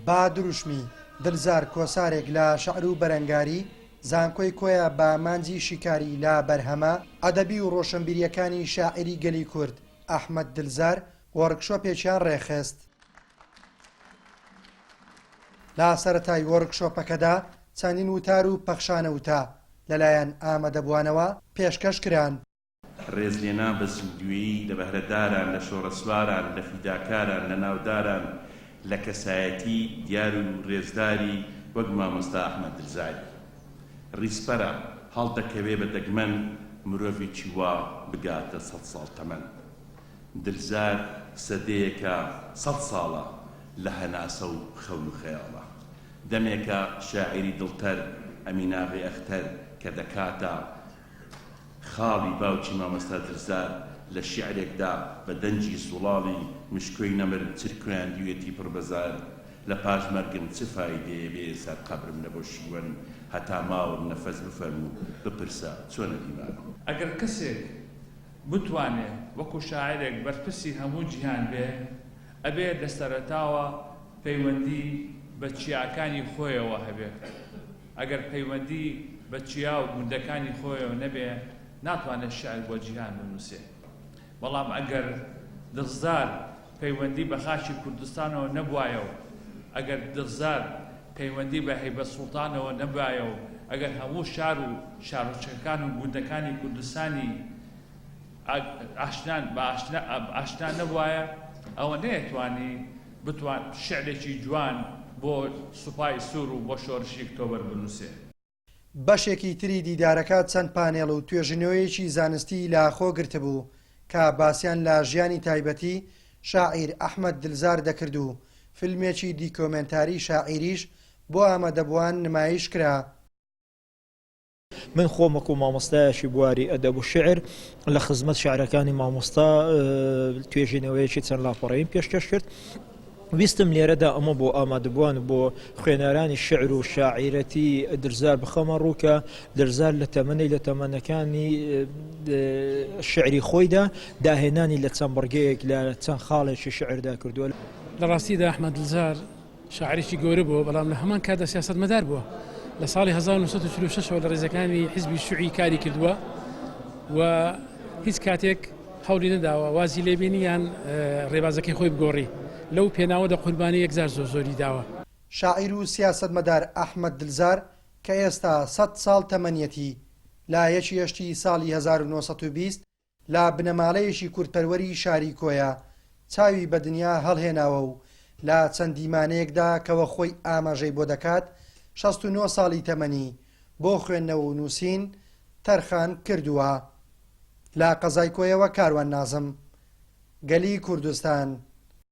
با دروشمی، دلزار کۆسارێک لە شعر و بەرەنگاری، زانکۆی کۆیە بە ئامانجی شیکاری لە بەرهەمە ئەدەبی و ڕۆشنبیرییەکانی شاعیری گەلی کورد، ئەحمەد دلزار، وۆرکشۆپێکیان ڕێکخست. لە سەرەتای وۆرکشۆپەکەدا چەندین وتار و پەخشانە وتە لەلایەن ئامادەبووانەوە پێشکەش کران. ڕێزلێنان بە زیندوویی لە بەهرەداران، لە شۆڕەسواران، لە فیداکاران، لە ناوداران، لە کەسایەتی دیار و ڕێزداری وەک مامۆستا ئەحمەد دلزاری ڕیزپەرە، هەڵدەکەوێ بە دەگمەن مرۆڤێکی وا بگاتە سەدساڵ تەمەن. دلزار سەدەیەکە سەدساڵە لە هەناسە و خەون و خەیاڵە. دەمێکە شاعیری دڵتەر ئەمیناغی ئەختەر کە دەکاتە خاڵی باوکی مامۆستا دلزار لە شیعرێکدا بە دەنگی زوڵاڵی مشکۆی نەمر چرکۆیاندویەتی پڕ بە زار لە پاش مەرگم چ فایدەیە بێ سەر قەبرم نە بۆ شیوەن هەتا ماوم نەفەس بفەرموو بپرسە چۆنە دیمانم. ئەگەر کەسێک بتوانێ وەکو شاعیرێک بەرپرسی هەموو جیهان بێ، ئەبێ لە سەرەتاوە پەیوەندی بە چیاکانی خۆیەوە هەبێ. ئەگەر پەیوەندی بە چیا و گوندەکانی خۆیەوە نەبێ، ناتوانێ شیعر بۆ جیهان بنووسێ. بەڵام ئەگەر دڵزار پەیوەندی بە خاکی کوردستانەوە نەبوایە و ئەگەر دڵزار پەیوەندی بە هەیبەت سوڵتانەوە نەبایە و ئەگەر هەموو شار و شارۆچکەکان و گوندەکانی کوردستانی ئاشنا بە ئاشنا نەبوایە ئەوە نەیەتوانی بتوان شیعرێکی جوان بۆ سوپای سوور و بۆ شۆرشی ئکتۆبەر بنووسێ. بەشێکی تری دیدارەکە چەند پانێڵ و توێژینەوەیەکی زانستی لە خۆ گرتبوو کە باسیان لە ژیانی تایبەتی شاعیر ئەحمەد دلزار دەکرد و فیلمێکی دیکۆمێنتاری شاعیریش بۆ ئامادەبووان نمایش کرا. من خۆم وەکو مامۆستایەکی بواری ئەدەب و شیعر لە خزمەت شیعرەکانی مامۆستا توێژینەوەیەکی چەند لاپەڕەییم پێشکەش کرد. ویستم لێرەدا ئەمە بۆ ئامادەبووان و بۆ خوێنەرانی شیعر و شاعیرەتی درزار بخەمە ڕوو کە درزار لە تەمەنی لە تەمەنەکانی شیعری خۆیدا داهێنانی لە چەند بڕگەیەک لە چەند خاڵێکی شیعردا کردووە. لە ڕاستیدا ئەحمەد دلزار شاعیرێکی گەورە بووە، بەڵام لە هەمان کاتدا سیاسەتمەدار بووە. لە ساڵی 1946 ەوە لە ڕیزەکانی حیزبی شوعی کاری کردووە و هیچ کاتێک هەوڵی نەداوە وازی لێبێنی یان ڕێبازەکەی خۆی بگۆڕی. لەو پێناوەدا قوربانی یەکجار زۆر زۆری داوە. شاعیر و سیاسەتمەدار ئەحمەد دلزار کە ئێستا سەد ساڵ تەمەنیەتی، لە یەکی هەشتی ساڵی 1920 لە بنەماڵەیەکی کوردپەروەری شاری کۆیە چاوی بە دنیا هەڵهێناوە و لە چەند دیمانەیەکدا کەوە خۆی ئاماژەی بۆ دەکات 69 ساڵی تەمەنی بۆ خوێندنەوە و نووسین تەرخان کردووە. لە قەزای کۆیەوە کاروان نازم، گەلی کوردستان.